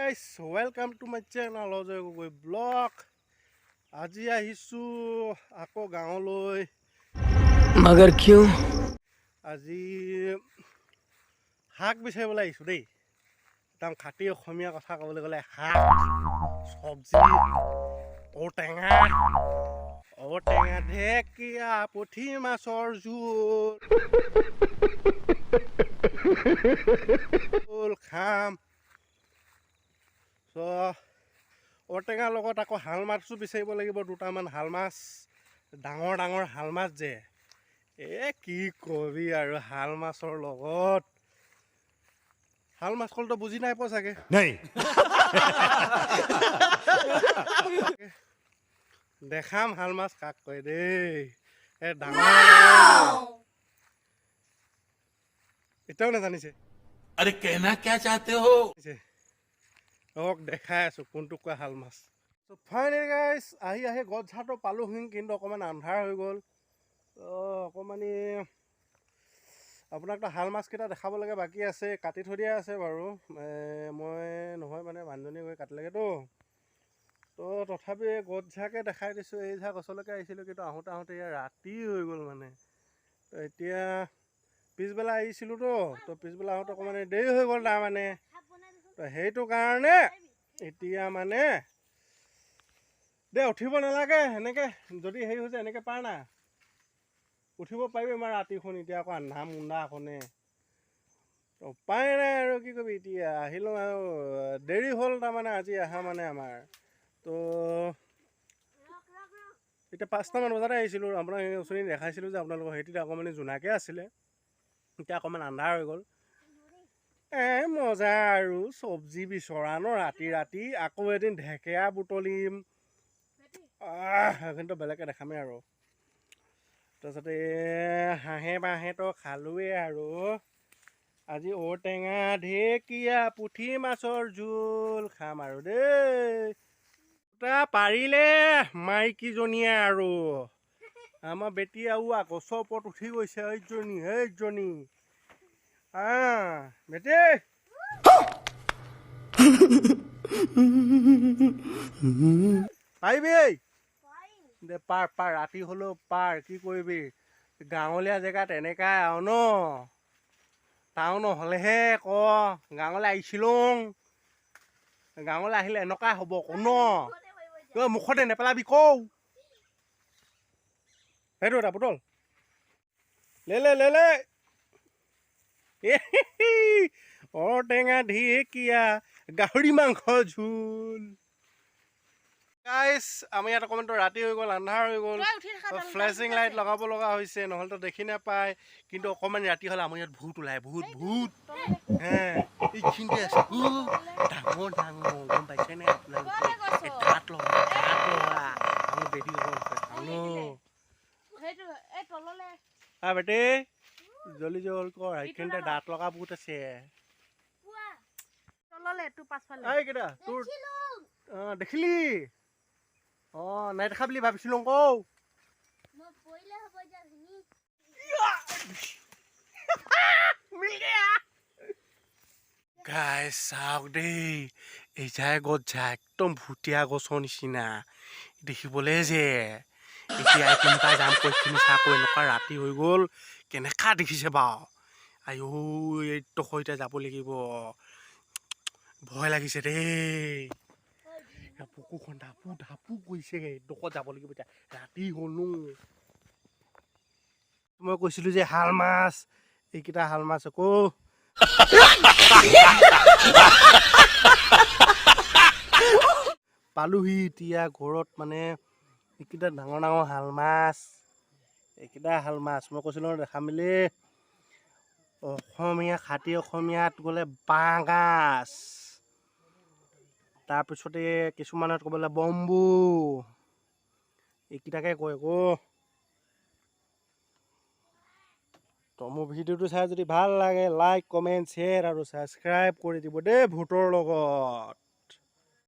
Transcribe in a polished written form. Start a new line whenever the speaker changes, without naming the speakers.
Guys, welcome to my channel Ajay Gogoi blog. আজি আহিছোঁ আকৌ গাঁৱলৈ।
मगर क्यों?
আজি শাক বিচাৰিবলৈ আহিছোঁ দেই। একদম খাটি অসমীয়া কথা ক'বলৈ গ'লে শাক চব্জি, ঔটেঙা, ঔটেঙা, ঢেকীয়া, পুঠি মাছৰ জোল খাম। চ' ঔটেঙাৰ লগত আকৌ শাল মাছো বিচাৰিব লাগিব, দুটামান শাল মাছ, ডাঙৰ ডাঙৰ শাল মাছ যে, এ কি কবি আৰু। শাল মাছৰ লগত, শাল মাছ ক'লেতো বুজি নাই পোৱা চাগে।
नहीं।
দেখাম শাল মাছ কাক কয় দেই। এ ডাঙৰ ডাঙৰ, এতিয়াও নাজানিছে।
अरे, कहना क्या चाहते हो?
অক দেখাই আছোঁ কোনটো কোৱা শাল মাছ। চ' ফাইনেলি গাইছ, আহি আহি গছ ঝাৰটো পালোহি, কিন্তু অকণমান আন্ধাৰ হৈ গ'ল। ত' অকণমানি আপোনাকতো শাল মাছকেইটা দেখাব লাগে, বাকী আছে, কাটি থৈ দিয়া আছে বাৰু। মই নহয় মানে মানুহজনী গৈ কাটিলেগেতো। তো তথাপি গছ ঝাকে দেখাই দিছোঁ। এই ঝাৰ গছলৈকে আহিছিলোঁ, কিন্তু আহোঁতে আহোঁতে ইয়াত ৰাতি হৈ গ'ল মানে। তো এতিয়া পিছবেলা আহিছিলোঁতো, তো পিছবেলা আহোঁতে অকণমান দেৰি হৈ গ'ল তাৰমানে। তো সেইটো কাৰণে এতিয়া মানে দে উঠিব নালাগে। সেনেকৈ যদি হেৰি হৈছে, এনেকৈ পাৰ না উঠিব পাৰিবি। ইমান ৰাতিখন, এতিয়া আকৌ আন্ধা মুন্দা অকণে, উপায় নাই আৰু কি কৰিবি। এতিয়া আহিলোঁ আৰু দেৰি হ'ল তাৰমানে আজি অহা মানে আমাৰ। তো এতিয়া 5টামান বজাতে আহিছিলোঁ। আপোনাক ওচৰত দেখাইছিলোঁ যে আপোনালোকৰ সেইটোতে অকণমান জোনাকে আছিলে, এতিয়া অকণমান আন্ধাৰ হৈ গ'ল। এ মজা আৰু চব্জি বিচৰা ন ৰাতি ৰাতি। আকৌ এদিন ঢেকীয়া বুটলিম। আহ, কিন্তু বেলেগকৈ দেখামেই আৰু। তাৰপিছতে হাঁহে বাঁহেতো খালোৱেই আৰু আজি ঔটেঙা, ঢেকীয়া, পুঠি মাছৰ জোল খাম আৰু দেই। দুটা পাৰিলে মাইকীজনীয়ে আৰু আমাৰ বেটি আৰু গছৰ ওপৰত উঠি গৈছে। এইজনী, এইজনী, আহ বেটি, পাৰিবি দে, পাৰ পাৰ, ৰাতি হ'লেও পাৰ। কি কৰিবি, গাঁৱলীয়া জেগাত এনেকাই আৰু ন। টাউন হ'লেহে ক গাঁৱলৈ আহিছিলোং। গাঁৱলৈ আহিলে এনেকুৱাই হ'ব আকৌ ন। ঐ, মুখতে নেপেলাবি কৌ। সেইটো এটা বুটল লে লে লে লে। ঔটেঙা, ঢেকীয়া, গাহৰি মাংস জোল। গাইছ, আমি ইয়াত অকণমান ৰাতি হৈ গ'ল, আন্ধাৰ হৈ গ'ল, ফ্লেছিং লাইট লগাব লগা হৈছে, নহ'লেতো দেখি নাপায়। কিন্তু অকণমান ৰাতি হ'লে আমাৰ ইয়াত ভূত ওলায়, ভূত ভূত। হে, এইখিনিতে আছে। উ, ডাঙৰ ডাঙৰ, গম পাইছেনে আপোনালোকে? এই দাঁত লগা, দাঁত লগা। আমাৰ বেটি অকণ ন। বেটি, জলদি জল কৰ, সেইখিনিতে দাঁত লগা ভূত আছে। এই কেইটা তোৰ অঁ দেখিলি? অঁ, নাই দেখা বুলি ভাবিছিলোঁ কৌ। গাইছ, চাওক দেই, এই যায় গছ ঝা একদম ভুটীয়া গছৰ নিচিনা দেখিবলৈ যে। এতিয়া কোনটা যাম কৈখিনি চাকৌ। এনেকুৱা ৰাতি হৈ গ'ল, কেনেকুৱা দেখিছে বাৰু। আইঔ, এইডোখৰ এতিয়া যাব লাগিব, ভয় লাগিছে দেই। বুকুখন ঢাপু ঢাপু কৰিছেগে। এইডোখৰত যাব লাগিব, এতিয়া ৰাতি হ'ল। মই কৈছিলোঁ যে শাল মাছ, এইকেইটা শাল মাছ আকৌ পালোহি এতিয়া ঘৰত। মানে এইকেইটা ডাঙৰ ডাঙৰ শাল মাছ, এইকেইটা শাল মাছ মই কৈছিলোঁ নহয় দেখাম বুলি। অসমীয়া খাটি অসমীয়াত গ'লে বাঁহগাজ, তাৰপিছতে কিছুমানত ক'বলৈ বম্বু, এইকেইটাকে কয় আকৌ। তো মোৰ ভিডিঅ'টো চাই যদি ভাল লাগে, লাইক, কমেণ্ট, শ্বেয়াৰ আৰু ছাবস্ক্ৰাইব কৰি দিব দেই ভোটৰ লগত।